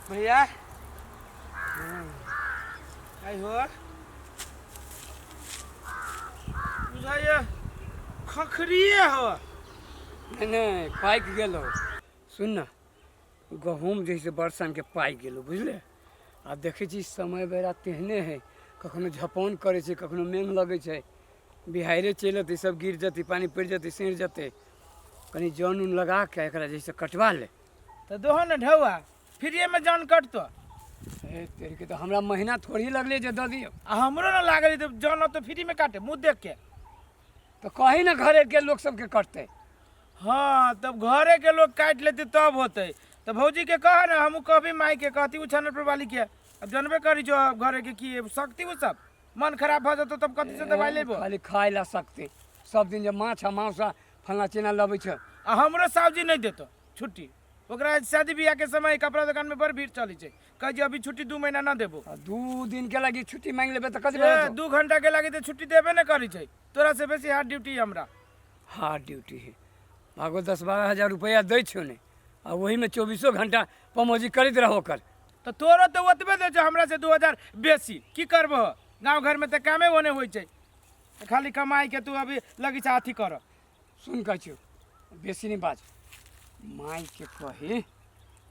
भैया आई हो बुझाइए खखरिए हो। नहीं नहीं, पाकि गेलो। सुन ना, गहूम जैसे बरसान के पाकि गेलो, बुझले? आ देखै छी समय बेरा तेहने है, कखनो झपौन करै छै, कखनो मेघ लगै छै, बिहाड़े चलि अयतै, सब गिर जेतै, पानि पड़ि जेतै, सड़ि जेतै। कनि जन उन लगा के एकरा जैसे कटवा ले। तऽ दोहो ने ढौआ, फ्रीए में जन कटतो। ए तेरे के तऽ हमरा महीना थोड़ी लगलै जे दऽ दियौ। आ हमरो ने लागल तऽ जन तऽ फ्री में काटे मुँह देख के। तऽ कही ने घरे के लोक सबके कटतै। हाँ, तब घरे के लोग काटि लेते तब होते। तऽ भौजी के कह ने, हमहूँ कहबी माई के, कहती उ छनरपुर वाली के। अब जानबे करी जो घरे के की शक्ति, उ सब मन खराब भऽ जेतौ तब कथी से दवाई लेबो? खाली खाय ला सकते सब दिन जे माछ आ मांस आ फलना चिना लबै छै। आ हमरो सावजी नहीं देतो छुट्टी, ओकरा शादी बियाह के समय कपड़ा दुकान में बड़ भीड़ चली छै, कहे जे अभी छुट्टी 2 महीना न देबो। आ 2 दिन के लागी छुट्टी मांग लेबे तऽ कथी ए, भऽ जेतौ? 2 घंटा के लागी तऽ छुट्टी देबे न करी छै, तोरा से बेसी हार्ड ड्यूटी हमरा। हार्ड ड्यूटी है भागो, 10-12 हजार रुपया दै छौ ने, आ ओहीमे 24 घंटा पमौजी करैत रहो ओकर। तऽ तोरो तऽ ओतबे दै छौ, हमरा से 2000 बेसी। की करबहो, गाँव घरमे तऽ कामे ओने होइ छै, खाली कमाई के तू अभी लगी छै अथी कर। सुन, कहै छियौ बेसी नहि बाज, माइके कही।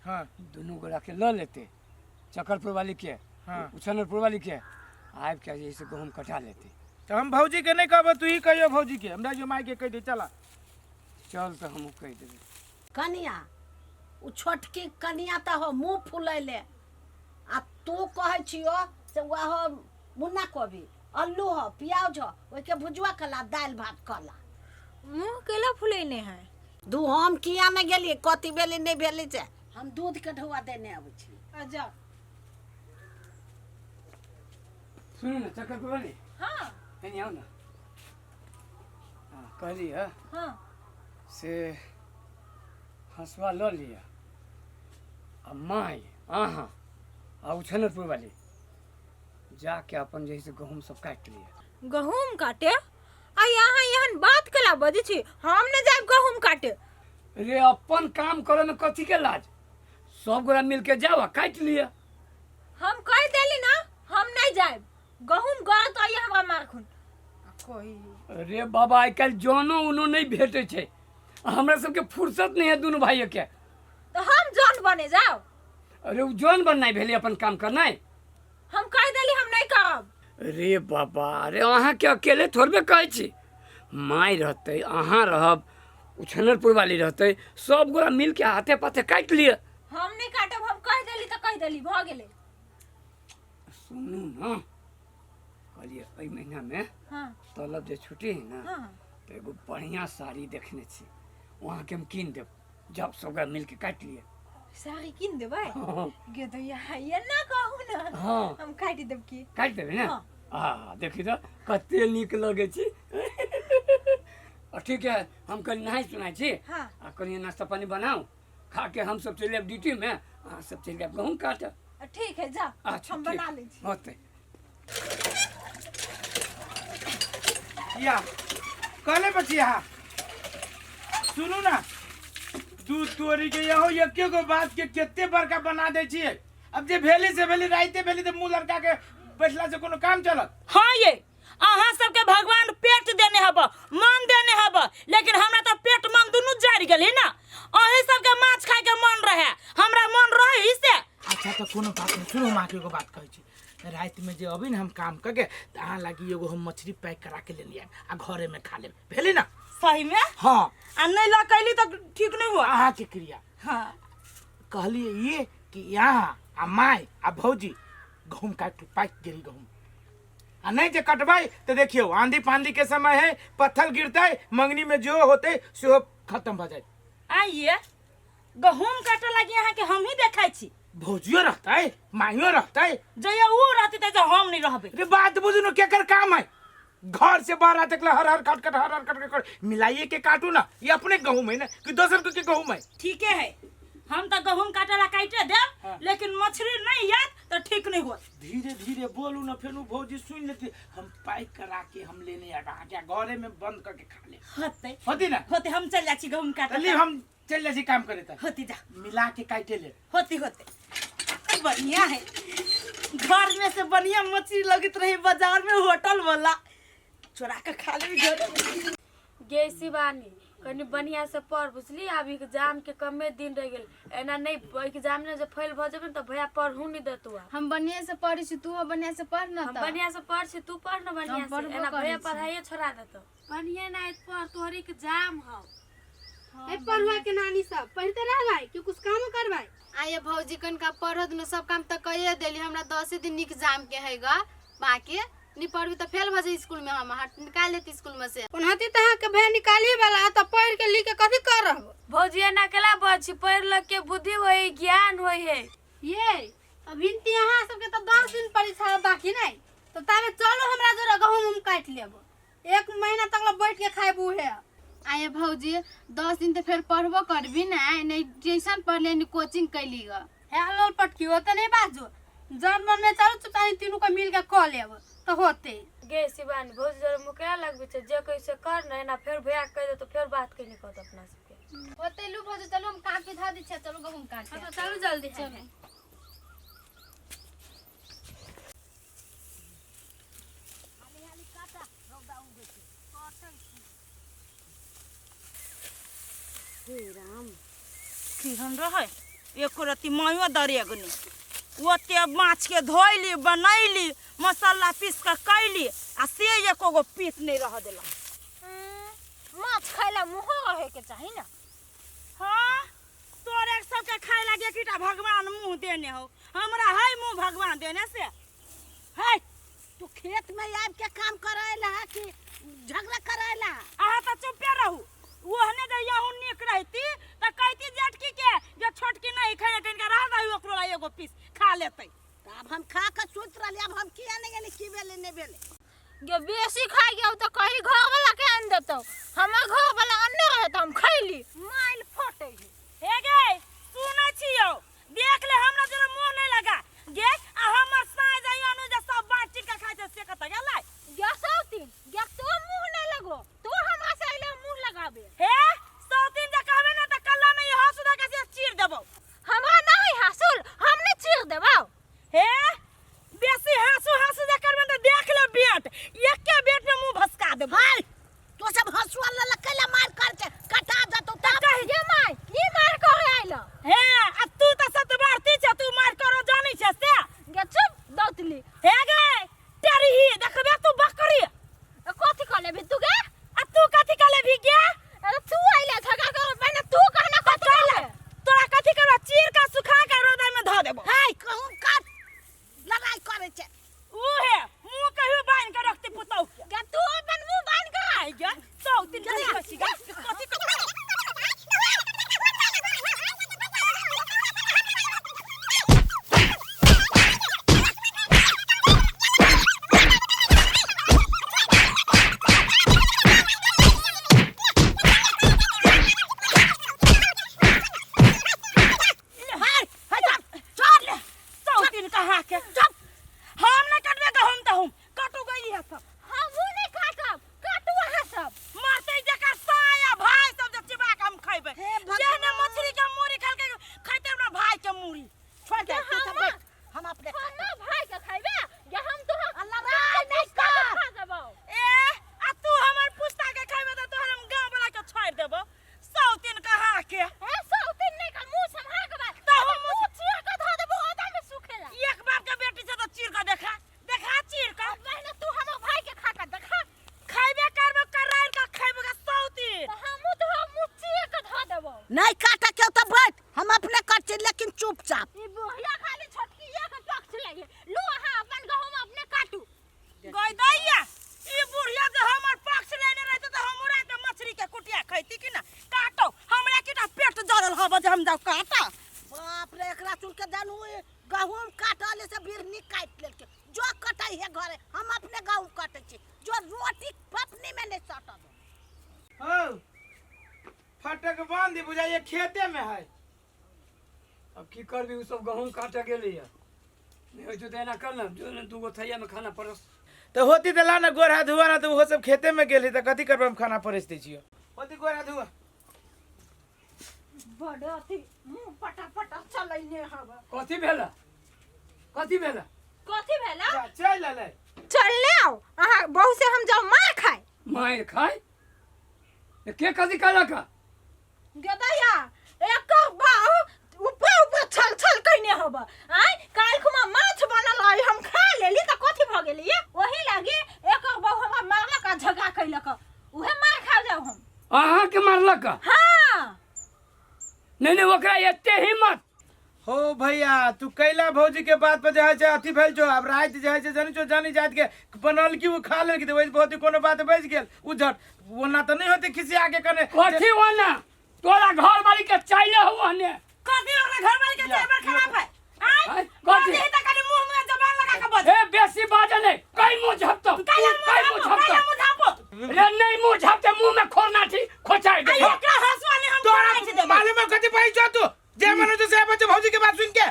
हाँ। दुनू गोराके लऽ लेतै, चकरपुर वाली के। हाँ। उछनरपुर वाली के आबि के जे से गहूम कटा लेतै। तऽ हम भौजी के नहि कहबो, तू ही कहियो भौजी के, हमरा जो माय के कहि दे। चला चल, तऽ हमहूँ कहि देबै। कनिया, ओ छोटकी कनिया तऽ हो मुँह फुलैले, आ तू कहै छियो से वह हो मुन्ना कोबी अल्लू हो प्याज हो ओहिके भुजुआ कला दालि भात कला। मुँह केला फुलैने है? दू हम किया नहि गेलियै, कथी भेलै नहि भेलै से हम दूध के ढौआ देने अबै छी। आ जाओ। सुनू ने चक्कर वाली। हाँ। एनी आउ ने। हाँ, कहली है। हाँ। से हँसुआ लऽ लिअ आ माय अहाँ आ उछनरपुर वाली जाके अपन जे है से गहूम सब काटि लिअ। गहूम काटे? आ यहाँ एहन बात केला बजै छी? हम ने जायब गहूम काटे। रे, अपन काम करे में कथी के लाज? सब गोरा मिल के जाओ आ काटि लिअ। हम कह देली ना, हम नहीं जायब गहूम गड़ तो ये हमरा मारखुन कोई। अरे बाबा, आइ काल्हि जनो उनो नहि भेटै छै, आ हमरा सबके फुर्सत नहि है दुनू भाई के। तो हम जन बने जाओ? अरे, उ जन बननाइ भेलै अपन काम करनाइ? हम कह देली, हम नहीं करब। रे बाबा, अरे अहाँके अकेले थोड़बे कहै छी, माय रहतै, अहाँ रहब, उछनरपुर वाली रहतै, सब गोरा मिल के हाथे पाथे काटि लिअ। हम नहीं काटब, हम कह देली तो कह देली, भ गेलै। सुनू ने, कहलियै एहि महीनामे हाँ। तलब जे छुट्टी है ने, हाँ, तऽ एगो बढ़िआँ साड़ी देखने छी, वहाँके हम कीन देब, जाउ सब गोरा मिल के काटि लिअ। साड़ी कीन देबै? हाँ। गे तो यहाँ ये ना कहू ना। हाँ। हम काटि देब की। काटि देबै ने? हाँ। आ देखी तऽ कते नीक लगै छै। आ ठीक है, हम कनि नहाय सुनाय छी। हाँ। आ कनि नाश्ता पानी बनाउ, खा के हम सब चलि जायब ड्यूटी में, अहाँ सब चलि जायब गहूँम काटऽ। ठीक है, जा। अच्छा। हम ठीक बना लै छी। होतै। या कहले बचिया, सुनू ना, दूध तोरी के यहो एके गो बात के कते बड़का बना दै छियै। अब जे भेली से भेली, राइते भेली, तऽ मुँह लड़का के बैठला से कोनो काम चलत? हाँ ये, अहाँ सबके भगवान पेट देने हब, मन देने हब, लेकिन हमरा तऽ पेट मन दुनू जरि गेल ना। अहीं सबके माछ खाय के मन रहे, हमरा मन रही से? अच्छा, तऽ कोनो बात नहीं। सुनू, माँ के एगो बात कहै छी, रातिमे जे अबै ने हम काम करके, तऽ अहाँ लागी एगो हम मछली पैक करा के लेने आयब आ घरे में खा लेब, भेलै ना? सही में? हाँ। आ नहीं लऽ कैली तऽ ठीक नहीं हुआ। अहाँके क्रिया। हाँ। कहलिए ये कि यहाँ आ माय आ भौजी गहूम काट पाकि गेल गहूम, आ नहीं जे कटबै तऽ देखियौ आंधी पांधी के समय है, पत्थर गिरतै, मंगनी में जो होतै सेहो खत्म भऽ जायत। आइए, गहूम काटे लागी अहाँके हम ही देखै छी। भौजियो रहतै, माइयो रहतै। जहिया ऊ रहतै तहिया हम नहीं रहबै। रे, बात बुझू न, केकर काम है? घर से बाहर आते हर हर खट खट हर हर खट खट मिलाइए के काटू ना, ये अपने गहूम है ना कि दोसर के गहूम है? ठीके है, हम तो गहूम काटे ला काटे देब। हाँ। लेकिन मछली नहीं आयत तो ठीक नहीं होत। धीरे धीरे बोलू ना, फिर भौजी सुन लेती। हम पैक करा के हम लेने आएगा अहाँके, घरे में बंद करके खा ले। होते। होती ना? होते, हम चल जाइ छी गहूम काटे। चलिए, हम चल जाइ छी काम करे तक। होती, जा। मिला के काटे ले। होती होते। बढ़िया है। घर में से बढ़िया मछली लगत रही, बाजार में होटल वाला चोरा के खा लेबी घर में। गे शिवानी, कनि बढ़िया से पढ़, बुझली? आब एग्जाम के कमे दिन रह गेल। एना नहीं एग्जाम में जे फेल भ जेबे न त भैया पढ़ू नहीं देतौ। हम बढ़िया से पढ़ै छी, तू बढ़िया से पढ़ न। हम तऽ बढ़िया से पढ़ छी, तू पढ़ न बढ़िया हम से। पढ़बो एना करै भैया छी। पढ़ाइए छोड़ा देतौ। बढ़िया ना पढ़, तोहर एग्जाम हौ। ए पढ़ुआ के नानी, सब पढ़ते रहबै कि कुछ काम करबै? आइए भौजी, कनिका पढ़त न, सब काम तऽ कइए देली। हमरा 10 दिन एग्जाम के है गा, बाकी नहीं पढ़बी तऽ फेल भऽ जाइ स्कूल में, हम हट निकाल लेती स्कूल में से। ओनाहिते तऽ अहाँके भैया निकालिए वाला, तऽ पढ़ के लिख के कथी कर रहब? भौजी, एना केला बज छी? पढ़ लग के बुद्धि होई, ज्ञान होई है। ये अभी अहाँ सबके तऽ 10 दिन परीक्षा बाकी नहीं, तो ताबे चलो हमरा जोरे, गहूम उम काटि लेब, एक महीना तक ला बैठ के खाइब उहे। आइए भौजी, 10 दिन तऽ फेर पढ़बो करबी ने? नहीं ट्यूशन पढ़ले, नहीं कोचिंग कैली ग। हे लोल पटकी, हो तऽ नहीं बाजू, जन मन में चलू, चुपचाप तीनू के मिल के कऽ लेब तऽ होते। गे शिवानी, भौजी जोरे मुँह केला लगबै छै? जे कही से कर न। एना फेर भैया के कहि देतौ, फेर बात कहीं कहत अपना सबके। होते, लू भौजी, चलू, हम कापी धऽ दै छियै, चलू गहूम काटे। हाँ, तऽ चलू जल्दी। चलू। हाली हाली काटा, रौदा उगै छै, कटै छी। हे राम! केहन रहै, एको रत्ती मायो दरेग नहि। ओते माछके धोइली, बनैली, मसाला पीस कऽ कैली, आ से एको गो पीस नहि रहऽ देलक। माछ खाय ला मुँहो रहे के चाही ना। हाँ, तोरे सबके खाय लागे एकटा भगवान मुँह देने हो, हमरा है मुँह भगवान देने से है। तू खेत में आबि के काम करे ला कि झगड़ा करे ला? अहाँ तऽ चुपे रहू। ओहने जे यहू नीक रहती तऽ कहती जेठकी के जे छोटकी नहीं खाय, कनिका रह दही ओकरो ला एगो पीस, खा लेतै। तऽ आब हम खा के सुति रहली, आब हम किया नहि गेली, की भेलै नहि भेलै? गे बेसी खाइ गयो तऽ कही घर वाला के आनि देतौ। हमर घर वाला अनने रहे तऽ हम खैली, माइल फटे है। हे गे, सुनै छियौ, देख ले, हमरा जरा मुँह नहि लगा गे। आ हमर साँझ जाय अनु जे सब बाँट चिट के खाइ छै, से कतऽ गेलै? गे सौतीन, गे तो मुँह नहीं लगो, तू हमरा से अइले मुँह लगाबे। हे सौतीन जे कहबे ने तऽ कल्ला में ई हंसू के से चीर देबौ। हमरा नहीं हंसुल, हम नहीं चीर देबौ। हे, बेसी हंसू हंसू जे करबे तऽ देख ले, बेट एके बेट में मुँह भसका देबौ। हाय, तो सब हंसुआ लऽ कैला मार कर छै? कटा जतौ तब। गे माय, ई मार करे आइलो? हे, आ तू तऽ सतबारती छै, तू मार करो जानै छै से। गे चुप दौतली। हे गे टेरही, देखबे तू बकरी। कथी कह लेबी तू गे? आ तू कथी कह लेबी गे? अरे तू आइले झगड़ा कर, पहिने तू कहना कथी कहले। तोरा कथी करबा? चीर के सुखा के रौदा में धऽ देबो। हाय, कहूँ काट, लड़ाई करे छै। उहे मुँह कहियो बान्हि के रखती पुतौह के। गे तू अपन मुँह बान्हि के आइ गे सौतीन, कथी कहै छी गे? कथी? हाय हाय, चल चल। सौतीन कहाँ के चुप, हम नहि कटबे गहूम तहूम, कटू गई है सब। हमहूँ नहीं काटब, काटू अहाँ सब। मरते जकर साया भाई सब जे चिबा के हम खैबै। हे भगवान! जेहने मछली के मूड़ी खलके खैते अपना भाई के मूड़ी। छोड़ दे तू सब, बैठ, हम अपने हम भाई के खैबे? गे हम तो लड़ाई नहीं कर। खा देबौ। ए, आ तू हमर पुस्ता के खैबे तऽ तोहर हम गाँव वाला के छोड़ि देबो सौतीन कहाँ के। ए सौतीन, नहीं का मुँह सम्हार के बात तऽ हम मुँह चीर के धऽ देबौ ओदा में सुखेला। एक बाप के बेटी छै तऽ चीर के देखा, देखा चीर के। पहिने तू हमर भाई के खा के देखा। खैबे करबो, करार के खैबो गे सौतीन। तऽ हमहूँ तो मुँह चीर के धऽ देबौ। नहीं काटे के तो बैठ, हम अपने कर छी, लेकिन चुपचाप। ई बुढ़िया खाली छोटकी के पक्ष लगे। लू, अहाँ अपन गहूम अपने काटू। गई दैया, ई बुढ़िया जे हमर पक्ष लेने रहते तऽ हमरा के मछली के कुटिया खैती कि ना? काटो, हमरा के पेट जरल हब जे हम जाउ काटा? बाप रे, एकरा सुन के जानू गहूम काटले से बिरनी काटि लेलकै। जो कटै है घरे, हम अपने गहूम काटै छी, जो रोटी पपनी में नहीं सटब। हौ, फटक बंद बुझाइए खेते में है। अब की करबी, उ सब गहूम काटे गेलैया, नहि होइ छौ तऽ एना कर ने, जो ने दूगो थैयामे खाना परस। तऽ होती तऽ ला ने, गोर हाथ धुआ ना। तऽ ओहो सब खेते में गेल तऽ कथी करबै हम? खाना परसि दै छियौ, होती गोर हाथ धुआ। बड़ अथी मुँह पटा पटा चलैने हब। कथी भेल? कथी भेल कथी भेला जा, चल अलै चल ले आओ अहाँ बहू से हम जाओ मार खाए मारि खाय ए, के कथी कहलक गदैया एकर बाहु ऊपर ऊपर छल छल कइने हब आय काल्हि खुमा माछ बनल रही हम खा लेली त कथी भ गेली ये ओही लागी एकर बहु हमरा मारलक आ झगड़ा कैलक उहे मार खा जाओ हम अहाँके मारलक हाँ नहीं नहीं ओकरा एते हिम्मत हो भैया तू कैला भौजी के बात पर जे है से अथी भेल छौ आब राति जे है से जानी छौ जानी जात के बनल की ओ खा लेल की वैसे बहुत ही कोनो बात बचि गेल उ झट ओना तऽ नहि होते खिसिया के कने कथी ओना तोरा घर वाली के चाइले हो ने कथी ओकरा घर वाली के चेहरा खराब है आय आँय, कथी कथी? है त कनी मुंह में जबान लगा के बज ए बेसी बाजे नहीं कई मुंह झपतो काला कई मुंह मुंह झपतो काला मुंह झापो रे नहीं मुंह झपते मुंह में खोरना थी खोचाई दे आई एकरा हंसुआ ने हम तोरा खोराइ छै देबै मालूम है कथी पैसा छौ तू जे मन हो से बच्चे भौजी के बात सुन के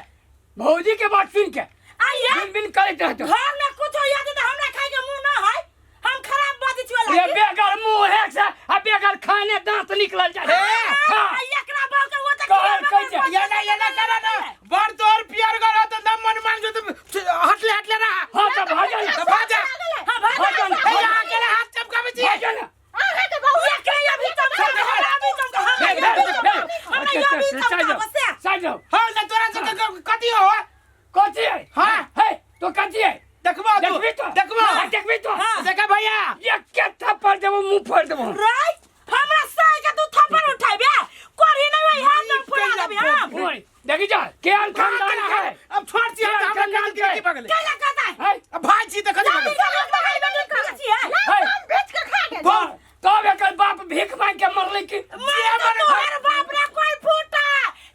भौजी के बात सुन के आइए बिन बिन करैत रहतो घर में कुछ हो जाते त हमरा खाए के मुंह ना है हम खराब बात छी वाला ये बेगर मुंह है से आ बेगर खाने दांत निकलल जाए ए! हां आई एकरा बाल के वो त कहल कहै छै। ये ना ये ना करा ना बड़ तोर पियर घर हो तो दम मन मान जो तो हटले हटले रहा हां तो भाजन तो भाजा हां भाग भाजन ए यहाँ अकेले हाथ चमकावे छी भाजन अहाँ के बहू एकरा अभी चमका हमरा अभी चमका हमरा भेल, भेल, भेल। हमरा अभी चमका बस साइड जाओ हां ना तोरा से कथी हो कथी है हाँ। है तो कथी है देखबो तू देखबी तो देखबो हाँ, देखबी तो देखा भैया ये के थप्पड़ देबो मुंह फोड़ देबो राइट हमरा साय के तू थप्पड़ उठाइबे कोरी नहीं वही हाथ में फुला देबे हम ओए देखी जा के अन खानदान के है अब छोड़ छी हम हमरा खानदान कान के के पगले कैला कहता है है अब भाई छी त कथी पगले है हम बेच कर खा गेल बाप तब एकर बाप भीख मांग के मरलै की मार तोहर बाप रे कोई फूटा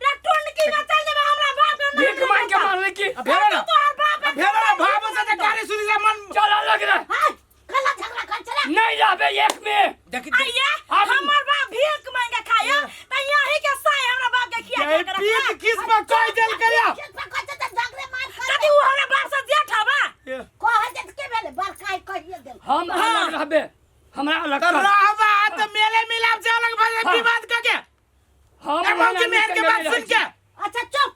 रे टुनकी में चल जेबे हमरा बाप रे भीख मांग के मरलै की अब भेलो ना तोहर बाप अब भेलो ना भाबो से त गाली सुनी से मन चल अलग रह हाय कला झगड़ा कर चला नहीं रहबे एक में देखी आइए आब- हमर बाप भीख मांग के खाया त यही के साय हमरा बाप के खिया ये के रखा पीत किस्म कोई जल गया किस पर कहते त झगड़े मार कर कथी उ हमरा बाप से जेठ हवा कहे जे के भेले बड़काई कहिए देल हम अलग रहबे हमरा अलग त कर रहबा त मेले मिलाप से अलग भऽ हाँ। विवाद क के हम ए ओहना मौगी मेहर के निकल बात रहै सुन के छी। अच्छा चुप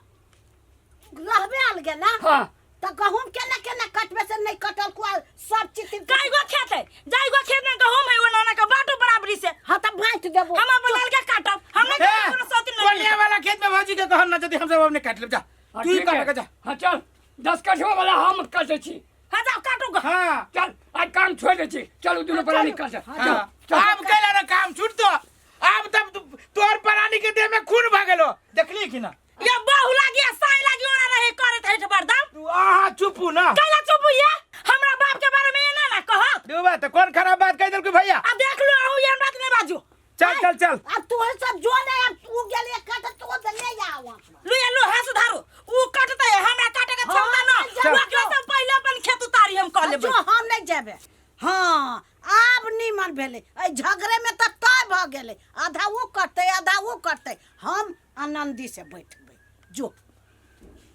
रहबे आल गेला हाँ त गहूम केना केना कटबे से नहीं कटल कुआ सब चीज कई गो खेत है जाई गो खेत में गहूम है वो नाना के बाटो बराबरी से हाँ त बांट देबो हम अपन लाल के काटब हम नहीं ए, कोनो सौतीन में कोनिया वाला खेत में भौजी के कहन ना जदी हम सब अपने काट लेब जा हाँ, तू ही ठीक काट है। के जा हाँ चल 10 कठवा वाला हम कटे छी हां जाओ काटो गो हां चल आज काम छोड़ दे छी चल दुनू प्राणी कटे चल हाँ। चल आब कैला ना काम छूट दो आब तब तोर प्राणी के देह में खून भऽ गेलो देखली कि ना ये बहु लागी साई लागी ओरा रहे करत हैठ बरदाम तू आहा चुपू ना कैला चुप ये हमरा बाप के बारे में एना ना कह दूबा तो कौन खराब बात कह देलको भैया अब देख लो आहू ये बात नहीं बाजू चल चल चल अब तू सब जो नहीं अब तू गेले कट तू ले जाओ अपना लू ये लो हाथ सुधारो ऊ कटते है हमरा काटे के क्षमता ना हाँ, चल। ओकरा से पहले अपन खेत उतारी हम कह लेबै जो हम नहीं जेबे हाँ आब नीमन भेलै एहि झगड़े में तऽ तय भऽ गेलै आधा ओ करतै आधा ओ करतै हम आनन्दी से बैठबै जो।